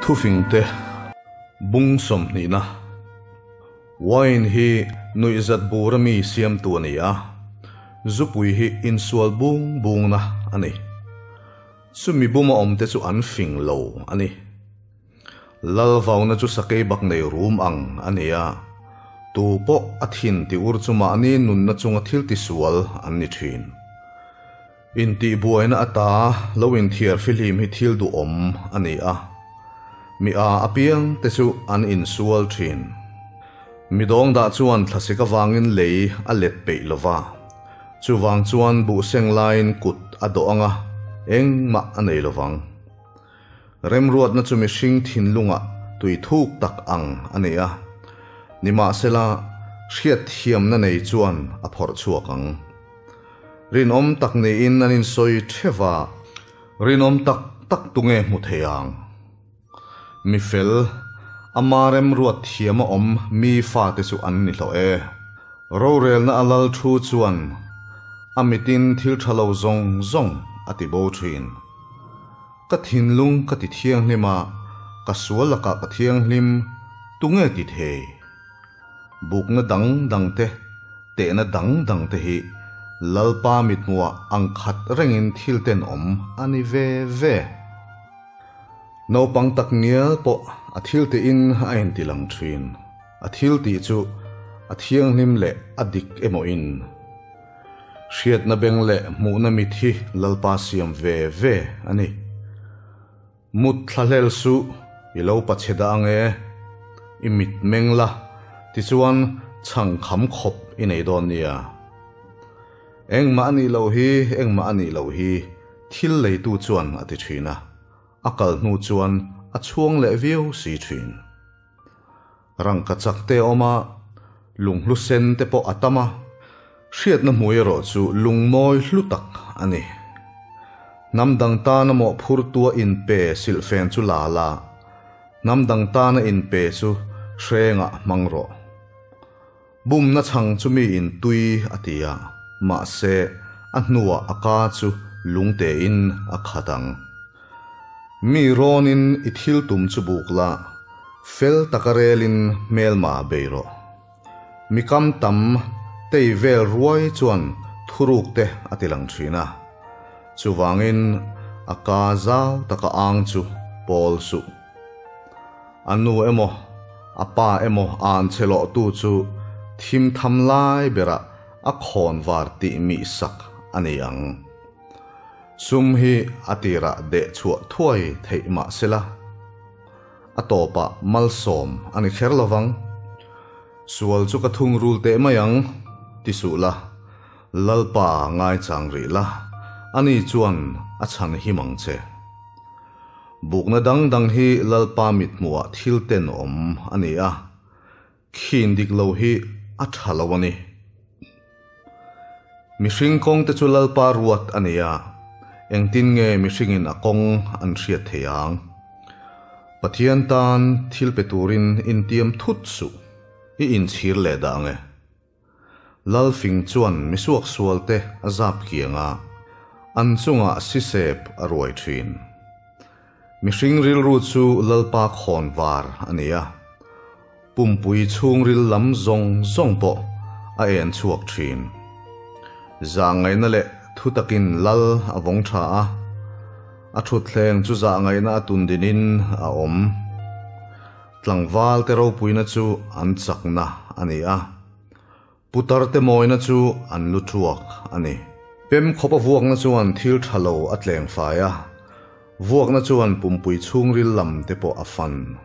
Thufingte bung sawmhnihna Wine hi nuihzat bura mi siamtu a ni a, zupui hi insual bung bungna a ni. Chumi buma awmte chu an fing lo a ni. Lal vauna chu sakei bak nei rum ang a ni a, tu pawh a thin ti ur chu mahni nunna chunga thil tisual an ni thin. Intihbuaina ata lo inthiar fihlim hi thil duhawm a ni a, mi a apiang te chu an insual thin. Mi dawngdah chuan thlasik avangin lei a let peih lova, chuvang chuan buhseng laiin kut a dawh anga engmah a nei lovang. Remruatna chu mihring thinlungah tui thuk tak ang a ni a, nimahsela hriatthiamna nei chuan a phawrh chhuak ang. Rinawm tak niin an insawi theuh a, rinawm tak tak tunge hmu thei ang? Mi fel, ama remruat thiama awm mi fate chu an ni hlawh e. Rorelna a lal thu chuan a mitin thil tha lo zawng zawng a ti bo thin. Ka thinlung ka ti thianghlim a, ka sual lakah ka thianghlim, tunge ti thei? Bukna dang dang te, tehna dang dang te hi Lalpa mithmuhah ang khat rengin thil tenawm a ni ve ve. Naupang tak ngial pawh a thil tiin a inti lang thin. A thil tih chu a thianghlim leh a dik emaw in. Hriatna beng leh hmuhna mit hi Lalpa siam ve ve a ni. Mut thla hlel suh, i lo pachhe dah ang e. I mit meng la, tichuan chhang kham khawp i nei dawn nia. Engmah a nih loh hi, engmah a nih loh hi, thil leitu chuan a ti thin a, a kal hnu chuan a chhuang leh viau si thin. Rangka chak te a awm a, lunghlu sen te pawh a tam a, hriatna hmui erawh chu lungmawi hlu tak a ni. Hnam dang tana mawhphurtua inpe silhfen chu la la, hnam dang tana inpe chu hrengah hmang rawh. Bumna chhang chu mi in tui a ti a, mahse a hnuah a ka chu lungtein a khat ang. Mi rawnin i thil tum chu buk la, fel taka relin hmelma bei rawh. Mi kam tam tei vel ruai chuan thuruk te a ti lang thin a, chuvangin a ka zau taka ang chu pawl suh. A nu emaw, a pa emaw an che lawhtu chu thim tham lai berah a khawn var tih mih sak a ni ang. Sum hi a tirah deh chhuah thuai theih mah sela, a tawpah malsawm a ni kher lovang. Sual chu ka thungrul teh mai ang, ti suh la, Lalpa ngaichang rih la, ani chuan a chhan him ang che. Bukna dang dang hi Lalpa mithmuhah thil tenawm a ni a, khin dik lo hi a tha lo a ni. Mihring kawng te chu Lalpa ruat a ni a, engtin nge mihringin a kawng an hriat thei ang? Pathian tan thil pe turin intiam thut suh, i inchhir leh dah ang e. Lalfing chuan misuaksualte a zap kiang a, an chungah sisep a ruai thin. Mihring rilru chu Lalpa khawn var a ni a, pumpui chhungril lam zawng zawng pawh a en chhuak thin. Zahngaihna leh thutakin Lal a vawng tha a, a thutthleng chu zahngaihna a tundinin a awm. Tlangval te ropuina chu an chakna a ni a, putar te mawina chu an lu thuak a ni. Pem khawpa vuakna chuan thil tha lo a tleng fai a, vuakna chuan pumpui chhungril lam te pawh a fan.